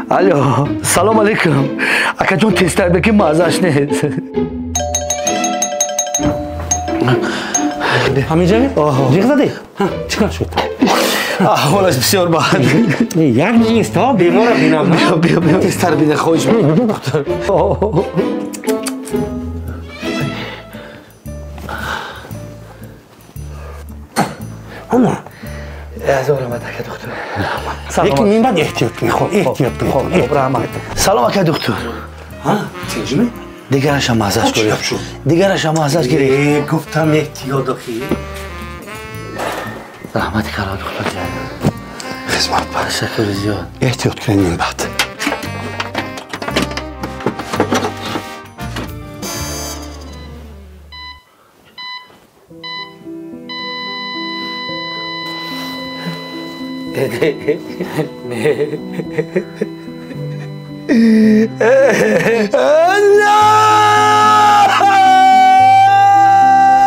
Алло, салом алейкум. Акаҷон, тезтар бе, ки маззаш нест. Ҳаминҷа ҷиғ задӣ? Чӣ кор шуд? Аҳволаш бисёр бад. Як нест, бемора бинам. Биё, биё, тезтар бине, хоҳиш мекунам, духтур. Ана. Ҳазор раҳмат, ака духтур. Лекин минбаъд эҳтиёт кунед, хоб, эҳтиёт кунед. Хоб, раҳмат. Салом, ака духтур. Тинҷми? Дигараша маззаш гирифт, дигараша маззаш гирифт. Гуфтам, эҳтиёт, охи. Раҳмати калон, духтур. Хизмат. Ташаккури зиёд. Эҳтиёт кунед минбаъд.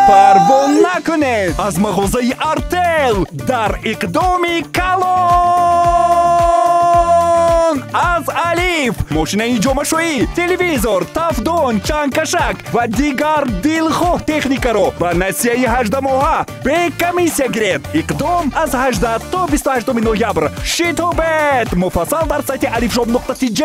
Парво накунед аз мағозаи Артел дар иқдоми калон аз Алиф мошинаи ҷомашӯӣ, телевизор, тафдон, чангкашак ва дигар дилхоҳ техникаро ба насияи 18 моҳа бе комиссия гиред. Иқдом аз 18 то 28 ноябр. Шитобед, муфассал дар сайти alifshop.tj.